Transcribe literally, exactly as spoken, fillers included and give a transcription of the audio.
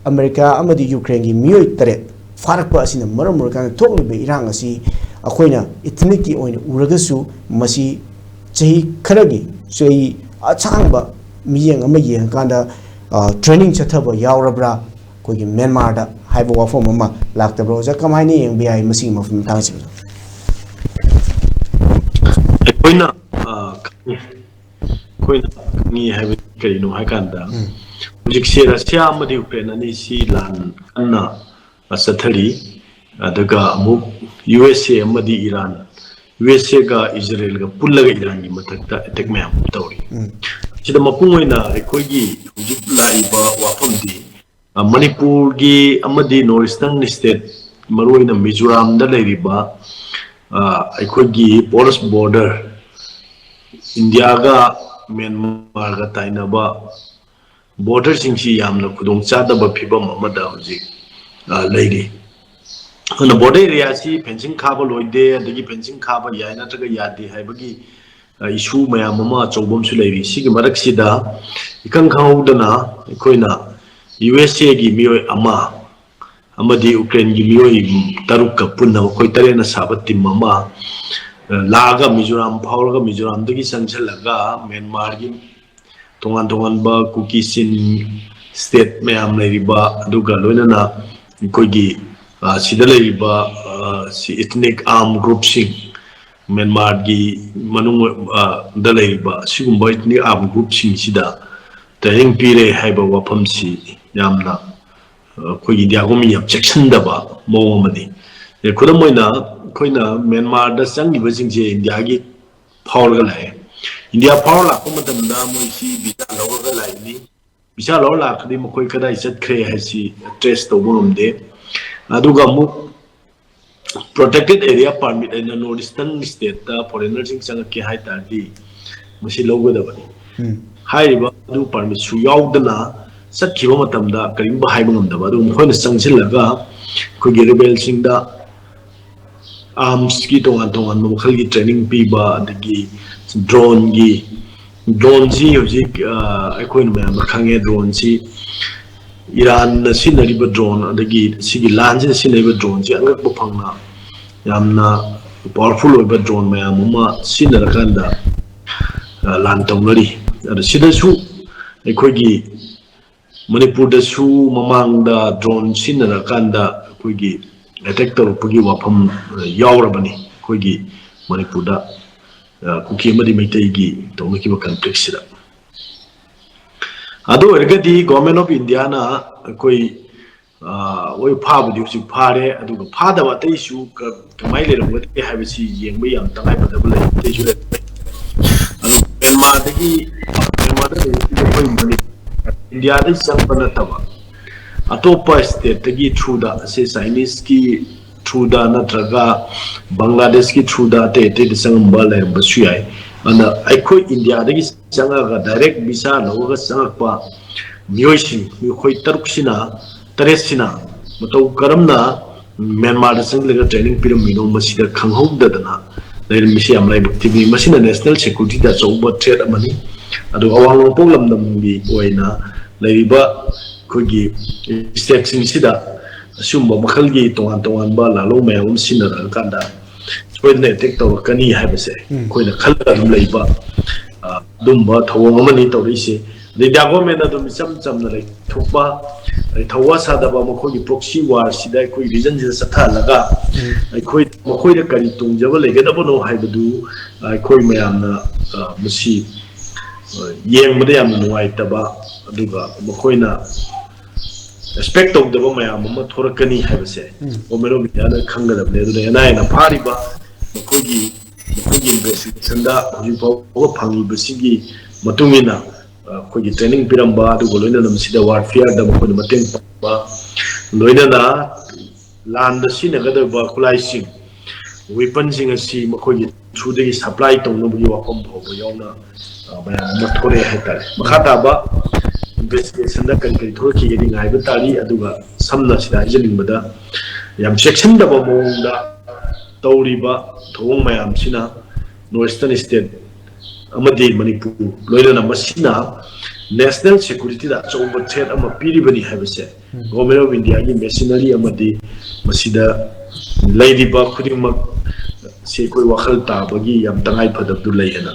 America ꯑꯃꯗꯤ ꯌꯨꯀ꯭ꯔꯦꯟꯒꯤ ꯃꯤꯑꯣꯏ ꯇꯔꯦꯠ ꯐꯥꯔꯛꯄ ꯑꯁꯤꯅ ꯃꯔꯝ ꯑꯣꯏꯔꯀꯥꯟꯗ ꯊꯣꯛꯂꯤꯕ ꯏꯔꯥꯡ ꯑꯁꯤ ꯑꯩꯈꯣꯏꯅ ꯏꯊꯅꯤꯛꯀꯤ ꯑꯣꯏꯅ ꯎꯔꯒꯁꯨ, ꯃꯁꯤ ꯆꯍꯤ ꯈꯔꯒꯤ, ꯆꯍꯤ ꯑꯁꯥꯡꯕ ꯃꯤꯠꯌꯦꯡ ꯑꯃ ꯌꯦꯡꯉꯀꯥꯟꯗ, ꯑ, ꯇ꯭ꯔꯦꯅꯤꯡ ꯆꯠꯊꯕ ꯌꯥꯎꯔꯕ꯭ꯔꯥ ꯑꯩꯈꯣꯏꯒꯤ ꯃ꯭ꯌꯥꯟꯃꯥꯔꯗ ꯍꯥꯏꯕ ꯋꯥꯐꯝ ꯑꯃ ꯂꯥꯛꯇꯕ꯭ꯔꯥ? ꯑꯣꯖꯥ, ꯀꯃꯥꯏꯅ ꯌꯦꯡꯕ ꯌꯥꯏ ꯃꯁꯤꯒꯤ ꯃꯐꯝ ꯃꯇꯥꯡꯁꯤꯗ? ꯑꯩꯈꯣꯏꯅ ꯑ, ꯈꯪꯉꯤ꯫ ꯑꯩꯈꯣꯏꯅ ꯈꯪꯉꯤ ꯍꯥꯏꯕꯗꯤ ꯀꯔꯤꯅꯣ ꯍꯥꯏ ꯀꯥꯟꯗ, ꯍꯧꯖꯤꯛꯁꯦ ꯔꯁꯤꯌꯥ ꯑꯃꯗꯤ ꯎꯀ꯭ꯔꯦꯟ ꯑꯅꯤꯁꯤ ꯂꯥꯟ ꯀꯟꯅ ꯆꯠꯊꯔꯤ꯫ ꯑꯗꯨꯒ ꯑꯃꯨꯛ ꯌꯨ ꯑꯦꯁ ꯑꯦ ꯑꯃꯗꯤ ꯏꯔꯥꯟ, ꯌꯨ ꯑꯦꯁ ꯑꯦꯒ ꯏꯖꯔꯦꯜꯒ ꯄꯨꯜꯂꯒ ꯏꯔꯥꯟꯒꯤ ꯃꯊꯛꯇ ꯑꯦꯇꯦꯛ ꯃꯌꯥꯝ ꯑꯃ ꯇꯧꯔꯤ꯫ ꯁꯤꯗ ꯃꯄꯨꯡ ꯑꯣꯏꯅ ꯑꯩꯈꯣꯏꯒꯤ ꯍꯧꯖꯤꯛ ꯂꯥꯛꯏꯕ ꯋꯥꯐꯝꯗꯤ, ꯑ, ꯃꯅꯤꯄꯨꯔꯒꯤ ꯑꯃꯗꯤ ꯅꯣꯔꯠ ꯏꯁꯇꯔꯟ ꯁ꯭ꯇꯦꯠ, ꯃꯔꯨꯑꯣꯏꯅ ꯃꯤꯖꯣꯔꯥꯝꯗ ꯂꯩꯔꯤꯕ, ꯑ, ꯑꯩꯈꯣꯏꯒꯤ ꯄꯣꯔꯁ ꯕꯣꯔꯗꯔ, ꯏꯟꯗꯤꯌꯥꯒ ꯃ꯭ꯌꯥꯟꯃꯥꯔꯒ ꯇꯥꯏꯅꯕ ꯕꯣꯔꯗꯔꯁꯤꯡꯁꯤ ꯌꯥꯝꯅ ꯈꯨꯗꯣꯡꯆꯥꯗꯕ ꯐꯤꯕꯝ ꯑꯃꯗ ꯍꯧꯖꯤꯛ, ꯑ, ꯂꯩꯔꯤ꯫ ꯑꯗꯨꯅ ꯕꯣꯔꯗꯔ ꯑꯦꯔꯤꯌꯥꯁꯤ ꯐꯦꯟꯁꯤꯡ ꯈꯥꯕ ꯂꯣꯏꯗꯦ, ꯑꯗꯒꯤ ꯐꯦꯟꯁꯤꯡ ꯈꯥꯕ ꯌꯥꯏ ꯅꯠꯇ꯭ꯔꯒ ꯌꯥꯗꯦ ꯍꯥꯏꯕꯒꯤ, ꯑ, ꯏꯁꯨ ꯃꯌꯥꯝ ꯑꯃ ꯑꯆꯧꯕ ꯑꯃꯁꯨ ꯂꯩꯔꯤ꯫ ꯁꯤꯒꯤ ꯃꯔꯛꯁꯤꯗ ꯏꯈꯪ ꯈꯪꯍꯧꯗꯅ ꯑꯩꯈꯣꯏꯅ ꯌꯨ ꯑꯦꯁ ꯑꯦꯒꯤ ꯃꯤꯑꯣꯏ ꯑꯃ ꯑꯃꯗꯤ ꯎꯀ꯭ꯔꯦꯟꯒꯤ ꯃꯤꯑꯣꯏ ꯇꯔꯨꯛꯀ ꯄꯨꯟꯅ ꯃꯈꯣꯏ ꯇꯔꯦꯠꯅ ꯁꯥꯕ ꯇꯤꯝ ꯑꯃ, ꯑ, ꯂꯥꯛꯑꯒ ꯃꯤꯖꯣꯔꯥꯝ ꯐꯥꯎꯔꯒ ꯃꯤꯖꯣꯔꯥꯝꯗꯒꯤ ꯆꯪꯁꯤꯜꯂꯒ ꯃ꯭ꯌꯥꯟꯃꯥꯔꯒꯤ ꯇꯣꯉꯥꯟ ꯇꯣꯉꯥꯟꯕ ꯀꯨꯀꯤ ꯆꯤꯟ ꯁ꯭ꯇꯦꯠ ꯃꯌꯥꯝ ꯂꯩꯔꯤꯕ, ꯑꯗꯨꯒ ꯂꯣꯏꯅꯅ ꯑꯩꯈꯣꯏꯒꯤ, ꯑ, ꯁꯤꯗ ꯂꯩꯔꯤꯕ, ꯑ, ꯁꯤ ethnic armed groupꯁꯤꯡ, ꯃ꯭ꯌꯥꯟꯃꯥꯔꯒꯤ ꯃꯅꯨꯡ, ꯑ, ꯗ ꯂꯩꯔꯤꯕ ꯑꯁꯤꯒꯨꯝꯕ ethnic armed groupꯁꯤꯡꯁꯤꯗ ꯇ꯭ꯔꯦꯅꯤꯡ ꯄꯤꯔꯦ ꯍꯥꯏꯕ ꯋꯥꯐꯝꯁꯤ ꯌꯥꯝꯅ, ꯑ, ꯑꯩꯈꯣꯏꯒꯤ ꯏꯟꯗꯤꯌꯥ ꯒꯣꯔꯃꯦꯟ ꯌꯥꯝ ꯆꯦꯛꯁꯤꯟꯗꯕ ꯃꯑꯣꯡ ꯑꯃꯅꯤ꯫ ꯑꯦ, ꯈꯨꯗꯝ ꯑꯣꯏꯅ ꯑꯩꯈꯣꯏꯅ ꯃ꯭ꯌꯥꯟꯃꯥꯔꯗ ꯆꯪꯉꯤꯕꯁꯤꯡꯁꯦ ꯏꯟꯗꯤꯌꯥꯒꯤ ꯐꯥꯎꯔꯒ ꯂꯥꯛꯑꯦ꯫ ꯏꯟꯗꯤꯌꯥ ꯐꯥꯎꯔ ꯂꯥꯛꯄ ꯃꯇꯝꯗ ꯃꯣꯏꯁꯤ ꯚꯤꯁꯥ ꯂꯧꯔꯒ ꯂꯥꯛꯏꯅꯤ꯫ ꯚꯤꯁꯥ ꯂꯧꯔ ꯂꯥꯛꯄꯗꯤ ꯃꯈꯣꯏ ꯀꯗꯥꯏ ꯆꯠꯈ꯭ꯔꯦ ꯍꯥꯏꯁꯤ ꯇ꯭ꯔꯦꯁ ꯇꯧꯕ ꯉꯝꯗꯦ꯫ ꯑꯗꯨꯒ ꯑꯃꯨꯛ protected area permit ꯍꯥꯏꯅ ꯅꯣꯔꯠ ꯏꯁꯇꯔꯟ ꯁ꯭ꯇꯦꯠꯇ ꯐꯣꯔꯦꯟꯅꯔꯁꯤꯡ ꯆꯪꯉꯛꯀꯦ ꯍꯥꯏ ꯇꯥꯔꯗꯤ ꯃꯁꯤ ꯂꯧꯒꯗꯕꯅꯤ꯫ ꯍꯥꯏꯔꯤꯕ ꯑꯗꯨ ꯄꯥꯔꯃꯤꯠꯁꯨ ꯌꯥꯎꯗꯅ ꯆꯠꯈꯤꯕ ꯃꯇꯝꯗ ꯀꯔꯤꯒꯨꯝꯕ ꯍꯥꯏꯕ ꯉꯝꯗꯕ, ꯑꯗꯨꯒ ꯃꯈꯣꯏꯅ ꯆꯪꯁꯤꯜꯂꯒ ꯑꯩꯈꯣꯏꯒꯤ ꯔꯤꯕꯦꯜꯁꯤꯡꯗ ꯑꯥꯔꯝꯁꯀꯤ ꯇꯣꯉꯥꯟ ꯇꯣꯉꯥꯟꯕ ꯃꯈꯜꯒꯤ ꯇ꯭ꯔꯦꯅꯤꯡ ꯄꯤꯕ, ꯑꯗꯒꯤ ꯗ꯭ꯔꯣꯟꯒꯤ, ꯗ꯭ꯔꯣꯟꯁꯤ ꯍꯧꯖꯤꯛ, ꯑ, ꯑꯩꯈꯣꯏꯅ ꯃꯌꯥꯝꯅ ꯈꯪꯉꯦ, ꯗ꯭ꯔꯣꯟꯁꯤ ꯏꯔꯥꯟꯅ ꯁꯤꯖꯤꯟꯅꯔꯤꯕ ꯗ꯭ꯔꯣꯟ, ꯑꯗꯒꯤ ꯁꯤꯒꯤ ꯂꯥꯟꯁꯤꯗ ꯁꯤꯖꯤꯟꯅꯔꯤꯕ ꯗ꯭ꯔꯣꯟꯁꯤ ꯑꯉꯛꯄ ꯐꯪꯅ ꯌꯥꯝꯅ ꯄꯥꯋꯔꯐꯨꯜ ꯑꯣꯏꯕ ꯗ꯭ꯔꯣꯟ ꯃꯌꯥꯝ ꯑꯃ ꯁꯤꯖꯤꯟꯅꯔꯀꯥꯟꯗ ꯂꯥꯟ ꯇꯧꯅꯔꯤ꯫ ꯑꯗꯣ ꯁꯤꯗꯁꯨ ꯑꯩꯈꯣꯏꯒꯤ ꯃꯅꯤꯄꯨꯔꯗꯁꯨ ꯃꯃꯥꯡꯗ ꯗ꯭ꯔꯣꯟ ꯁꯤꯖꯤꯟꯅꯔꯀꯥꯟꯗ ꯑꯩꯈꯣꯏꯒꯤ ꯑꯦꯇꯦꯛ ꯇꯧꯔꯛꯄꯒꯤ ꯋꯥꯐꯝ ꯌꯥꯎꯔꯕꯅꯤ ꯑꯩꯈꯣꯏꯒꯤ ꯃꯅꯤꯄꯨꯔꯗ, ꯀꯨꯀꯤ ꯑꯃꯗꯤ ꯃꯩꯇꯩꯒꯤ ꯇꯧꯅꯈꯤꯕ ꯀꯟꯐ꯭ꯂꯤꯛꯁꯤꯗ꯫ ꯑꯗꯨ ꯑꯣꯏꯔꯒꯗꯤ ꯒꯣꯔꯃꯦꯟ ꯑꯣꯐ ꯏꯟꯗꯤꯌꯥꯅ ꯑꯩꯈꯣꯏ ꯑꯣꯏ ꯐꯥꯕꯗꯤ ꯍꯧꯖꯤꯛ ꯐꯥꯔꯦ, ꯑꯗꯨꯒ ꯐꯥꯗꯕ ꯑꯇꯩꯁꯨ ꯀꯃꯥꯏꯅ ꯂꯩꯔꯝꯒꯗꯒꯦ ꯍꯥꯏꯕꯁꯤ ꯌꯦꯡꯕ ꯌꯥꯝ ꯇꯉꯥꯏꯐꯗꯕ ꯂꯩ꯫ ꯑꯇꯩꯁꯨ ꯂꯩ꯫ ꯑꯗꯨ ꯃ꯭ꯌꯥꯟꯃꯥꯔꯗꯒꯤ, ꯃ꯭ꯌꯥꯟꯃꯥꯔꯗ ꯂꯩꯔꯤꯕ ꯑꯩꯈꯣꯏ ꯃꯅꯤ-, ꯏꯟꯗꯤꯌꯥꯗꯒꯤ ꯆꯪꯕ ꯅꯠꯇꯕ ꯑꯇꯣꯞꯄ ꯁ꯭ꯇꯦꯠꯇꯒꯤ ꯊ꯭ꯔꯨꯗ, ꯑꯁꯤ ꯆꯥꯏꯅꯤꯁꯀꯤ ꯊ꯭ꯔꯨꯗ ꯅꯠꯇ꯭ꯔꯒ ꯕꯪꯒ꯭ꯂꯥꯗꯦꯁꯀꯤ ꯊ꯭ꯔꯨꯗ ꯑꯇꯩ ꯑꯇꯩꯗ ꯆꯪꯉꯝꯕ ꯂꯩꯔꯝꯕꯁꯨ ꯌꯥꯏ꯫ ꯑꯗꯨꯅ ꯑꯩꯈꯣꯏ ꯏꯟꯗꯤꯌꯥꯗꯒꯤ ꯆꯪꯉꯒ ꯗꯥꯏꯔꯦꯛ ꯚꯤꯁꯥ ꯂꯧꯔꯒ ꯆꯪꯉꯛꯄ ꯃꯤꯑꯣꯏꯁꯤꯡ, ꯃꯈꯣꯏ ꯇꯔꯨꯛꯁꯤꯅ, ꯇꯔꯦꯠꯁꯤꯅ ꯃꯇꯧ ꯀꯔꯝꯅ ꯃ꯭ꯌꯥꯟꯃꯥꯔꯗ ꯆꯪꯂꯒ ꯇ꯭ꯔꯦꯅꯤꯡ ꯄꯤꯔꯝꯃꯤꯅꯣ, ꯃꯁꯤꯗ ꯈꯪꯍꯧꯗꯗꯅ ꯂꯩꯔꯝꯃꯤꯁꯤ ꯌꯥꯝ ꯂꯥꯏꯕꯛ ꯊꯤꯕꯅꯤ꯫ ꯃꯁꯤꯅ ꯅꯦꯁꯅꯦꯜ ꯁꯦꯀ꯭ꯌꯨꯔꯤꯇꯤꯗ ꯑꯆꯧꯕ ꯊ꯭ꯔꯦꯠ ꯑꯃꯅꯤ꯫ ꯑꯗꯨꯒ ꯑꯋꯥꯡ ꯅꯣꯡꯄꯣꯛ ꯂꯝꯗꯝꯒꯤ ꯑꯣꯏꯅ ꯂꯩꯔꯤꯕ ꯑꯩꯈꯣꯏꯒꯤ ꯁ꯭ꯇꯦꯠꯁꯤꯡꯁꯤꯗ ꯑꯁꯤꯒꯨꯝꯕ ꯃꯈꯜꯒꯤ ꯇꯣꯉꯥꯟ ꯇꯣꯉꯥꯟꯕ ꯂꯥꯜꯂꯧ ꯃꯌꯥꯝ ꯑꯃ ꯁꯤꯖꯤꯟꯅꯔꯛꯑꯀꯥꯟꯗ ꯁꯣꯏꯗꯅ ꯑꯦꯇꯦꯛ ꯇꯧꯔꯛꯀꯅꯤ ꯍꯥꯏꯕꯁꯦ ꯑꯩꯈꯣꯏꯅ ꯈꯜꯂꯒ ꯑꯗꯨꯝ ꯂꯩꯕ, ꯑ, ꯑꯗꯨꯝꯕ ꯊꯧꯑꯣꯡ ꯑꯃꯅꯤ ꯇꯧꯔꯛꯏꯁꯦ꯫ ꯑꯗꯩ ꯏꯟꯗꯤꯌꯥ ꯒꯣꯔꯃꯦꯟꯅ ꯑꯗꯨꯝ ꯏꯆꯝ ꯆꯝꯅ ꯂꯩꯊꯣꯛꯄ, ꯑꯗꯩ ꯊꯧꯋꯥ ꯁꯥꯗꯕ ꯃꯈꯣꯏꯒꯤ ꯄ꯭ꯔꯣꯛꯁꯤ ꯋꯥꯔꯁꯤꯗ ꯑꯩꯈꯣꯏ ꯔꯤꯖꯟꯁꯤꯗ ꯆꯠꯊꯍꯜꯂꯒ ꯑꯩꯈꯣꯏ ꯃꯈꯣꯏꯗ ꯀꯔꯤ ꯇꯣꯡꯖꯕ ꯂꯩꯒꯗꯕꯅꯣ ꯍꯥꯏꯕꯗꯨ ꯑꯩꯈꯣꯏ ꯃꯌꯥꯝꯅ, ꯑ, ꯃꯁꯤ, ꯑ, ꯌꯦꯡꯕꯗ ꯌꯥꯝꯅ ꯅꯨꯡꯉꯥꯏꯇꯕ, ꯑꯗꯨꯒ ꯃꯈꯣꯏꯅ ꯑꯦꯛꯁꯄꯦꯛ ꯇꯧꯗꯕ ꯃꯌꯥꯝ ꯑꯃ ꯊꯣꯔꯛꯀꯅꯤ ꯍꯥꯏꯕꯁꯦ ꯒꯣꯔꯃꯦꯟ ꯑꯣꯐ ꯏꯟꯗꯤꯌꯥꯅ ꯈꯪꯒꯗꯕꯅꯤ꯫ ꯑꯗꯨꯅ ꯑꯦꯟ ꯑꯥꯏ ꯑꯦꯅ ꯐꯥꯔꯤꯕ ꯃꯈꯣꯏꯒꯤ, ꯃꯈꯣꯏꯒꯤ ꯏꯟꯚꯦꯁꯇꯤꯒꯦꯁꯟꯗ ꯍꯧꯖꯤꯛ ꯐꯥꯎꯕ ꯐꯪꯉꯤꯕꯁꯤꯒꯤ ꯃꯇꯨꯡ ꯏꯟꯅ, ꯑ, ꯑꯩꯈꯣꯏꯒꯤ ꯇ꯭ꯔꯦꯅꯤꯡ ꯄꯤꯔꯝꯕ, ꯑꯗꯨꯒ ꯂꯣꯏꯅꯅ ꯃꯁꯤꯗ ꯋꯥꯔꯐꯤꯌꯥꯔꯗ ꯃꯈꯣꯏꯅ ꯃꯇꯦꯡ ꯄꯥꯡꯕ, ꯂꯣꯏꯅꯅ ꯂꯥꯟꯗ ꯁꯤꯖꯤꯟꯅꯒꯗꯧꯔꯤꯕ ꯈꯨꯠꯂꯥꯏꯁꯤꯡ, ꯋꯦꯄꯟꯁꯤꯡ ꯑꯁꯤ ꯃꯈꯣꯏꯒꯤ ꯊ꯭ꯔꯨꯗꯒꯤ ꯁꯄ꯭ꯂꯥꯏ ꯇꯧꯅꯕꯒꯤ ꯋꯥꯐꯝ ꯐꯥꯎꯕ ꯌꯥꯎꯅ, ꯑ, ꯃꯌꯥꯝ ꯑꯃ ꯊꯣꯛꯂꯛꯑꯦ ꯍꯥꯏꯇꯥꯔꯦ꯫ ꯃꯈꯥ ꯇꯥꯕ ꯏꯟꯚꯦꯁꯇꯤꯒꯦꯁꯟꯗ ꯀꯔꯤ ꯀꯔꯤ ꯊꯣꯛꯂꯛꯈꯤꯒꯅꯤ ꯉꯥꯏꯕ ꯇꯥꯔꯤ꯫ ꯑꯗꯨꯒ ꯁꯝꯅ ꯁꯤꯗ ꯍꯥꯏꯖꯅꯤꯡꯕꯗ, ꯌꯥꯝ ꯆꯦꯛꯁꯤꯟꯗꯕ ꯃꯑꯣꯡꯗ ꯇꯧꯔꯤꯕ ꯊꯧꯑꯣꯡ ꯃꯌꯥꯝꯁꯤꯅ ꯅꯣꯔꯠ ꯏꯁꯇꯔꯟ ꯁ꯭ꯇꯦꯠ ꯑꯃꯗꯤ ꯃꯅꯤꯄꯨꯔ ꯂꯣꯏꯅꯅ ꯃꯁꯤꯅ ꯅꯦꯁꯅꯦꯜ ꯁꯦꯀ꯭ꯌꯨꯔꯤꯇꯤꯗ ꯑꯆꯧꯕ ꯊ꯭ꯔꯦꯠ ꯑꯃ ꯄꯤꯔꯤꯕꯅꯤ ꯍꯥꯏꯕꯁꯦ ꯒꯣꯚꯔꯟꯃꯦꯟ ꯑꯣꯐ ꯏꯟꯗꯤꯌꯥꯒꯤ ꯃꯦꯁꯤꯅꯔꯤ ꯑꯃꯗꯤ ꯃꯁꯤꯗ ꯂꯩꯔꯤꯕ ꯈꯨꯗꯤꯡꯃꯛ ꯁꯤ ꯑꯩꯈꯣꯏ ꯋꯥꯈꯜ ꯇꯥꯕꯒꯤ ꯌꯥꯝ ꯇꯉꯥꯏ ꯐꯗꯕꯗꯨ ꯂꯩ ꯍꯥꯏꯅ